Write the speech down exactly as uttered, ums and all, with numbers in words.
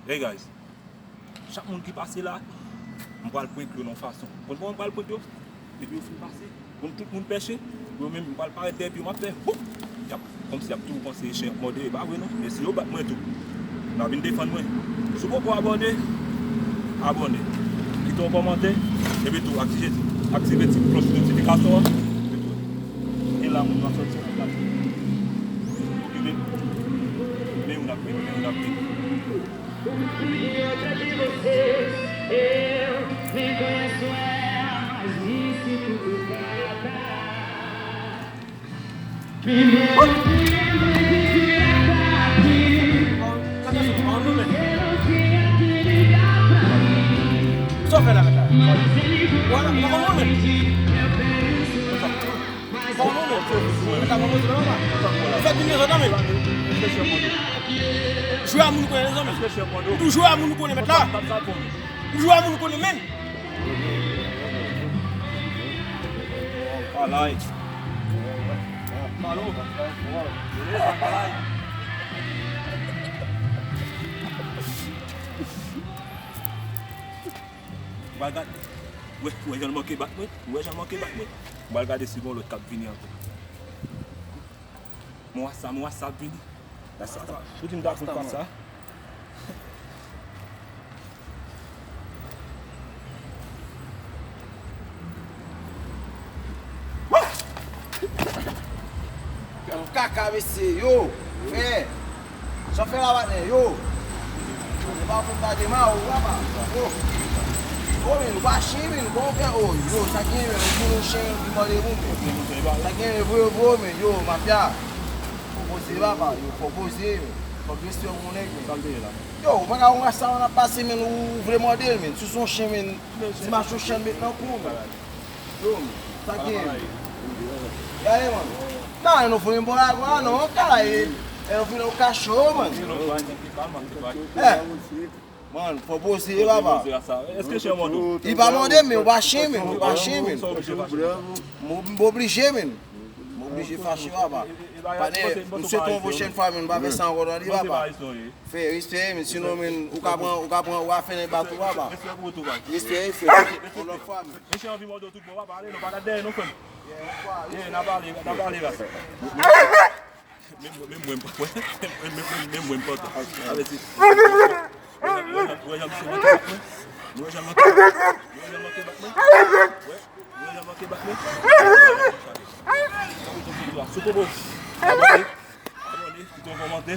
Hey guys, chak moun ki pase la, m pral prank yo nan fason. Konn kòman m pral prank yo? Depi yo fin pase, konn tout moun pèche, yo menm m pral parèt dèyè pye yo, m ap fè houp! Y ap, kòmsi y ap toujou panse se chen y ap mòde, e pa vre non, men si yo bat mwen tou, n a vin defann mwen. Si w poko abòne, abòne, kite yon kòmantè, epi tou aktive, aktive ti klòch notifikasyon an. E la moun nan sòti nan plas. Okipe. Men youn ap vini, men youn ap vini. Sa w fè la mèt la? Wala, mwen konn mwen menm. Bon, non, non. Mwen ta pwopoze, non, papa. Fè vin rezon nan men. Jwe a moun konnen, mezanmi. M tou jwe a moun konnen, mèt la. M jwe a moun konnen, men. Alay. Mwen gad. Wè, wè jan l manke bat mwen. Wè jan l manke bat mwen. Mwen al gade si gon lòt k ap vini ankò. Mwen wè sa, mwen wè sa ap vini. Sa, sa, sa. Ou di m ta fout pa sa. Yon kaka mesye, yo. Frè. Sa w fè la patnè, yo. Ou pa konn pa de ma ou papa. Yo. Yo, men, ou pa chen, men, bon, frè, o, yo, sa gen, men, ou vin yon chen, ou mande moun, men. Sa gen, men, vre, vre, men, yo, mafya. Fò poze, papa, yo, fò poze, men. Fòk respè pou nèg, men. Yo, mwen ka wè sa w ap pase, men, ou vle mande l, men. Si w se yon chen, men, di m a se yon chen met nan kou, men. Yo, men, sa gen. Gade, man. Nan, nou fè yon bon la, non, kala, e, e, ou vin ou kacho, man. Eh. Man, fò poze, papa. Èske chen mòde w? Li pa mòde, men ou pa chen, men, ou pa chen, men. M oblije, men. M oblije fache, papa. Patnè, m swete yon pwochèn fwa, men, m pa fè sa ankò tande, papa. Fè respè, men, sinon, men, ou ka pran, ou ka pran, ou ka fè nèg bat ou, papa. Respè, respè. Yon lòt fwa, men. Mesye anvi mòde w tout bon, papa, ale non, pa gad dèyè non, frè m. Ye, n a pale, n a pale la. Men, men, men mwen, men, men, men, men mwen, m pantan. Avèti. Wè jan, wè jan, wè jan misye manke bat mwen. Wè jan manke, wè jan manke bat mwen. Wè, wè jan manke bat mwen. Sa pou tout video a. Sou kobo. Abòne. Abòne, kite yon kòmantè.